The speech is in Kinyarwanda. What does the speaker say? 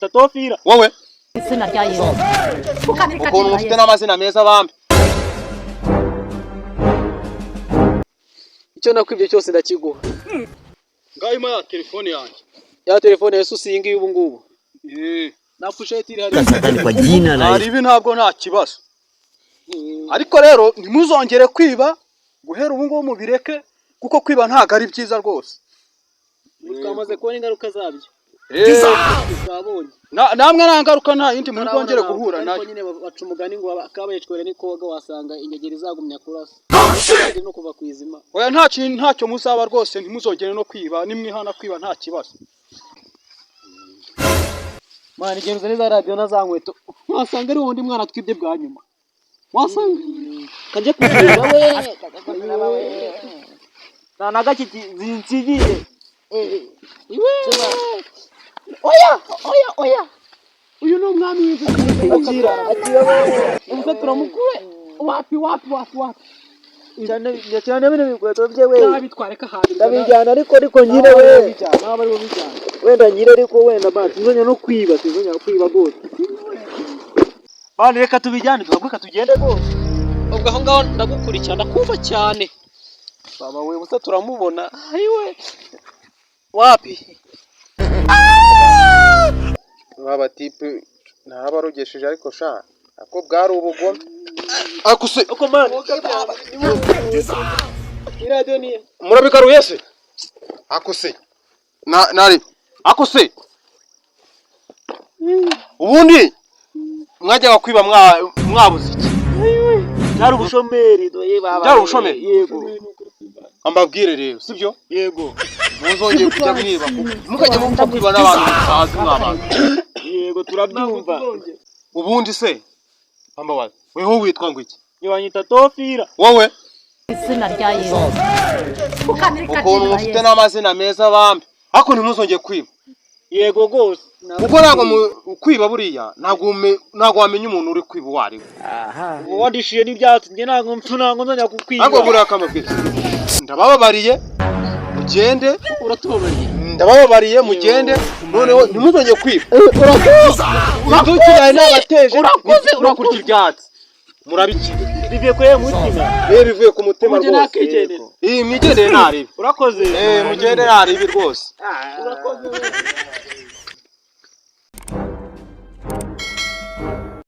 Tatofira. Wowe. Izina rya Yesu. Ukuntu mufite n'amazina meza bambi. Icyo nakwibye cyose ndakiguha. Ngaho ima ya telefone yanjye. Ya telefone yesu si iyi ngiyi ubu ngubu. Eh. Na pusheti iri hariya. Satani kwa jina la Hari Yesu. ibi ntabwo nta kibazo. Ariko rero ntimuzongere kwiba guhera ubu ngubu mubireke kuko kwiba ntabwo ari byiza rwose. Twamaze kubona ingaruka zabyo. Eh, Twabonye. Namwe nta ngaruka nta yindi muri bwongere guhura Ariko nayo. nyine baca umugani ngo akabaye cwere ni koga wasanga ingegeri zagumya kurasa. No kuva ku izima. Oya nta kintu ntacyo muzaba rwose ntimuzongere no kwiba nimwihana kwiba nta kibazo. Mwana igenda uzane za radiyo na za nkweto. Wasanga ari wundi mwana twibye bwa nyuma. Wasanga kajya kureba we. Nta na gake zinsigiye. Iwe. Oya, oya, oya. Uyu ni umwami w'inzu. Akira, akira we. Ubuse turamukure. Wapi, wapi, wapi, wapi. Cyane cyane bino bikweto bye we. Nabitware kahandi. Ndabijyana ariko ariko nyine we. Naba ari bijyana. Wenda nyine ariko wenda ba tuzongera no kwiba, tuzongera kwiba rwose. Bana reka tubijyane duhaguruka tugende rwose. Ubwo aho ngaho ndagukurikira ndakumva cyane. Baba we busa turamubona. Ayiwe. Wapi? Ba tipe narabarogesheje ariko sha ako bwari ubugome. Ako se Uko man. Iradiyo ni murabikaruye se? Ako se na nari ako se ubundi mwajyaga kwiba mwabuze iki? Byari ubushomeri doye baba. Byari ubushomeri? Yego. Ambabwire rero sibyo? Yego. Muzongeye kujya mwiba kuko mukajya mupfa kwiba n'abantu mutazi mw'abantu. Yego turabyumva. Ubundi se ambabaza weho witwa ngo iki? Nyibanyita Tofira. Wowe. Izina rya Yesu. Ukuntu mufite n'amazina meza bambi ariko ntimuzongeye kwiba. Yego rwose. Kuko ntabwo kwiba buriya ntabwo ntabwo wamenya umuntu uri kwiba uwo ari we. Ubu wandishiye n'ibyatsi njye ntabwo mpfu ntabwo nzongera kukwiba. Ntabwo buriya akamabwiriza ndabababariye mugende. Uratubabariye. Ndabababariye mugende noneho ntimuzongere kwiba. Inzuki nawe nabateje Urakoze, no kurya ibyatsi murabikira. Bivuye kuri mutima. Reba bivuye ku mutima Ubu njye rwose. nakigendera. Iyi mwigendere ntaribi. Urakoze. Eh mugende ntaribi rwose. Urakoze.